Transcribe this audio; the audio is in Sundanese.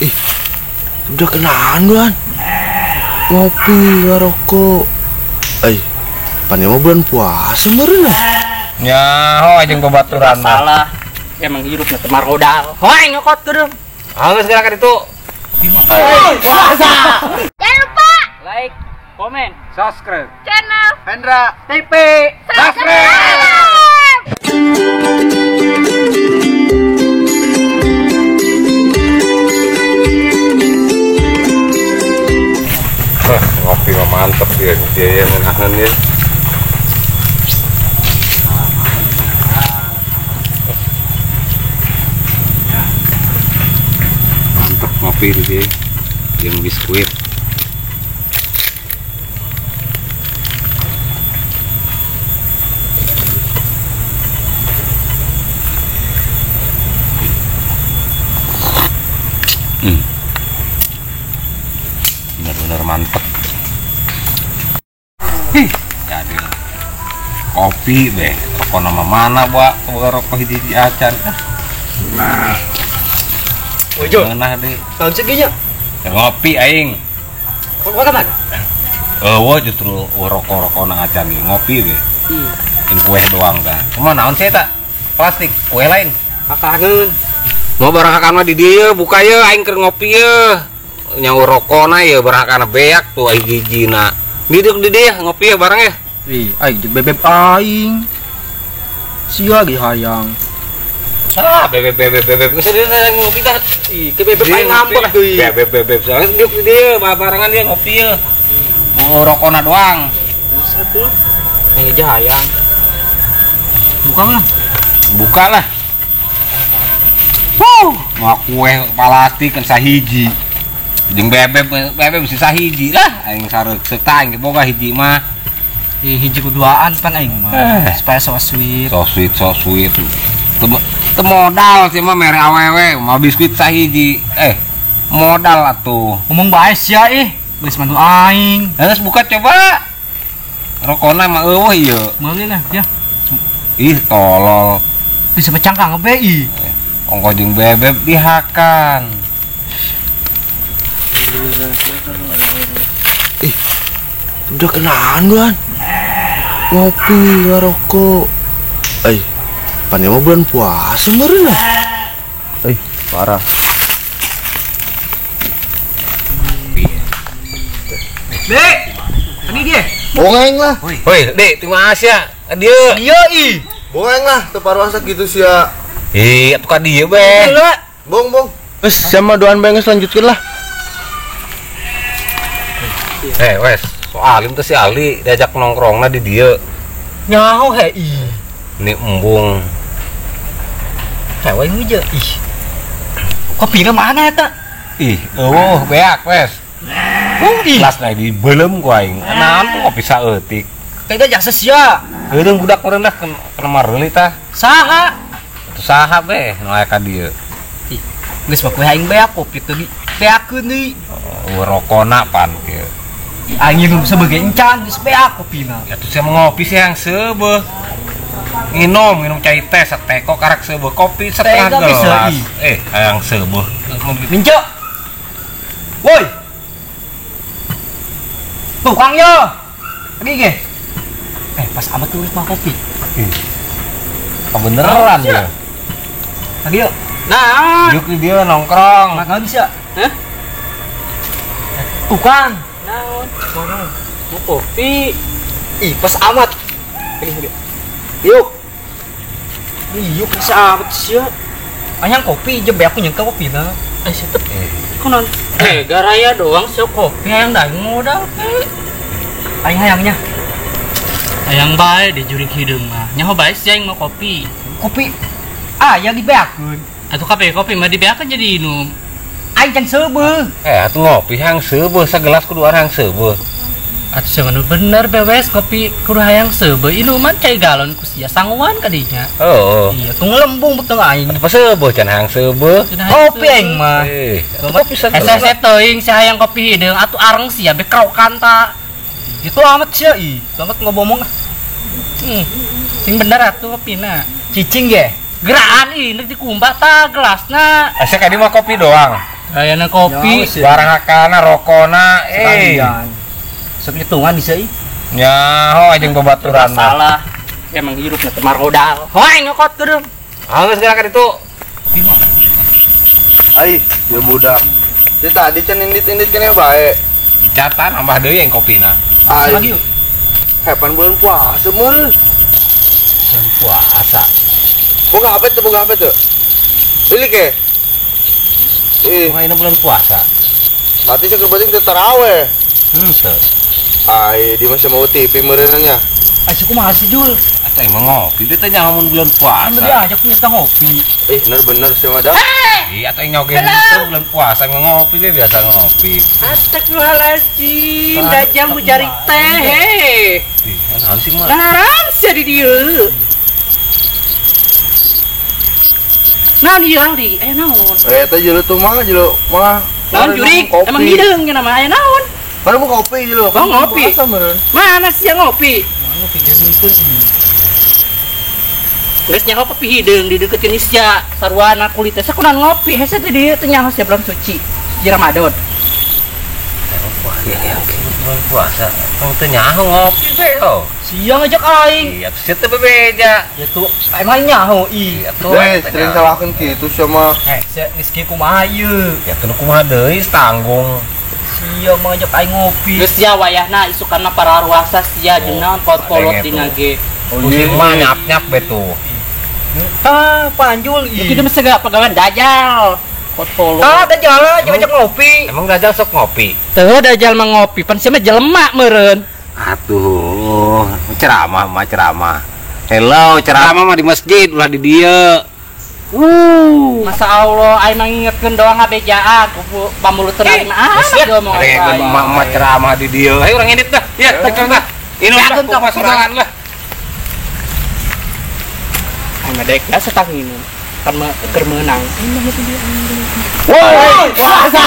Ih, udah kenaan duan. Ngopi, ngerokok. Eh, pan mah bulan puasa meureun ah. Nyaho jeung babaturan mah. Salah. Emang hirup na temar modal. Hoy nyokot kedeung. Halus geura ka ditu. Puasa. Jangan lupa like, komen, subscribe channel Hendra TV. Subscribe. Ngopi mah mantep ya, dia yang ngenahan ya. Mantep ngopi di sini, jeung biskuit. Bener-bener mantep. Ih, jadi kopi deh, rokok nama mana buat rokok hiji acan. Nah, ojo, nah deh. Tahun seginya? Ngopi aing. Kok kapan? Wah justru rokok-rokok nang acan nih, ngopi deh. Ini kue doang kan. Cuma naon sih tak? Plastik, kue lain. Akangen. Mau barang akan mah di dieu, buka ye aing keur ngopi ye. Nyaur rokona ye barang akan beak tuh aing gigina. Duduk di dia ngopi ya barang ya. Ih, aing jeung bebeb aing. Sia ge hayang. Ah, bebeb bebeb bebeb. Geus ngopi tah. Ih, ke bebeb aing ngambek deui. Bebeb bebeb. Soalnya duduk di dia barengan dia ngopi ya. Mau rokona doang. Satu. Aing aja hayang. Buka lah. Buka lah. Huh, mau kue plastik kan sahiji. Jeung bebeb bebeb sisa hiji lah aing sareuk tah aing boga hiji mah. Hiji kuduaan pan aing mah. Supaya so sweet. So sweet, so sweet. Teu modal sih mah mere awewe, mau biskuit sahiji. Modal atuh. Ngomong bae sia ih, geus mantu aing. Geus buka coba. Rokona mah eueuh ieu. Meuli lah ya. Ih, tolol. Bisa pecangkang be ih. Ongkoh jeung bebeb dihakan. Ih, udah kenaan duan. Ngopi, ngerokok. Eh, pan mah bulan puasa meureun ah. Eh, parah. Dek, ini dia. Bongeng lah. Woi, Dek, terima kasih ya. Dia. Dia ih. Bongeng lah, teu paruasa kitu sia. Ih, atuh ka dieu be. Bong, bong. Wes, sama doan bae geus lanjutkeun lah. Wes, soalin tuh si Ali diajak nongkrongna di dieu. Nyaho he ih. Ini embung. Hewe ngeujeun ih. Kopina mana eta? Ih, eueuh beak wes. Ih, kelas na dibelem ku aing. Naon tuh kopi saeutik. Teh jaksa sia. Heureung budak meureun lah kana mareuli tah. Saha? Atuh saha be nu aya ka dieu. Ih, geus mah kue aing beak kopi teh di beakeun deui. Oh, rokona pan kieu. Aing nginum sebagai encan geus beak kopina. Ya tuh saya ngopi sih yang seubeuh. Nginum, minum cai teh sateko karak seubeuh kopi setengah gelas. Hayang seubeuh. Minco. Woi. Tukang yo. Lagi ge. Pas amat tuh mah kopi. Kebeneran ya. Lagi yuk. Nah, yuk dia nongkrong. Makan bisa. Hah? Tukang. Naon? Mau kopi. Ih, pas amat. Yuk. Yuk pas amat sih. Anyang kopi jeung beak nyengke kopi na. Eh, situ. Kunaon? Garaya doang sih kopi hayang daing modal. Aing hayangnya. Hayang bae di jurig hideung mah. Nyaho bae sih aing mau kopi. Kopi. Ah, yang dibeakeun. Atuh kape kopi mah dibeakeun jadi inum. Aing can seubeuh. Atuh ngopi hayang seubeuh sagelas kudu hayang seubeuh. Atuh jangan bener bewes kopi kudu hayang seubeuh inuman cai galon ku sia sanguan kadinya. Oh. Iya, tuh ngelembung betul aing. Atuh seubeuh can hayang seubeuh. Kopi aing mah. Kopi sagelas. Hese teuing si hayang kopi hideung atuh areng sia bekrokan ta. Itu amat sia ih. Amat ngobomong. Sing bener atuh kopina. Cicing ge. Geraan ih nek dikumbah ta gelasna. Asa kadi mah kopi doang. Ayana kopi, barang hakana rokona eh. Sok hitungan bisa ih. Nyaho jeung babaturan. Salah. Emang hirup na temar modal. Hoeng ngokot kudu. Geus geura ka ditu. Ai, dia budak. Dia tadi can indit-indit keneh bae. Catan tambah deui yang kopina. Ai. Kapan bulan puasa meureun? Bulan puasa. Boga HP tuh, boga HP tuh. Pilih ke? Ih, ini bulan puasa. Berarti saya berarti kita taraweh. Henteu. Ai, di masih mau TV meureunnya. Ai, kumaha sih Jul? Atuh emang ngopi, dia teh nyaho mun bulan puasa. Kan dia ajak nyeta ngopi. Ih, bener-bener sih mah dah. Iya, atuh nyoge itu bulan puasa ngopi dia biasa ngopi. Astagfirullahaladzim, dajjal mau cari teh. Hei. Ih, naon sih mah? Naon sih di dieu? Naon ieu di? Aya naon? Eh, teh julu tuh mah julu mah. Naon jurik? Emang hideung nya mah aya naon? Baru mau kopi julu. Oh, ngopi. Mana sih yang ngopi? Ngopi dia itu. Geus nyaho kopi hideung dideketin sia sarwana kulit teh sakunan ngopi hese teh dieu teh nyaho sia bulan suci. Suci Ramadan. Bulan puasa. Tong teu nyaho ngopi be oh. Sia ngajak aing. Iya, sia teh bebeja. Ya tuh emang nyaho ih. Tuh sering salahkeun kitu sia mah. Eh, sia geus kieu kumaha ieu? Ya tuh kumaha deui tanggung. Sia mah ngajak aing ngopi. Geus sia wayahna isukana pararuasa sia jeung naon pot-polot dina ge. Pusing mah nyap-nyap be tuh. Ah, Panjul ih. Kitu mah segala pagawean dajal. Pot-polot. Ah, dajal ajak ngopi. Emang dajal sok ngopi? Teu dajal mah ngopi, pan sia mah jelema meureun. Atuh, ceramah mah ceramah. Hello, ceramah mah di masjid ulah di dieu. Masa Allah, aing mah ngingetkeun doang ngabejaan ku pamuluteun aing mah. Ah, diomong aing. Mah ceramah di dieu. Ayo urang indit dah. Ya, cek dah. Ini udah kumaha sorangan lah. Aing mah dek ya setang minum. Kan keur meunang. Woi, puasa.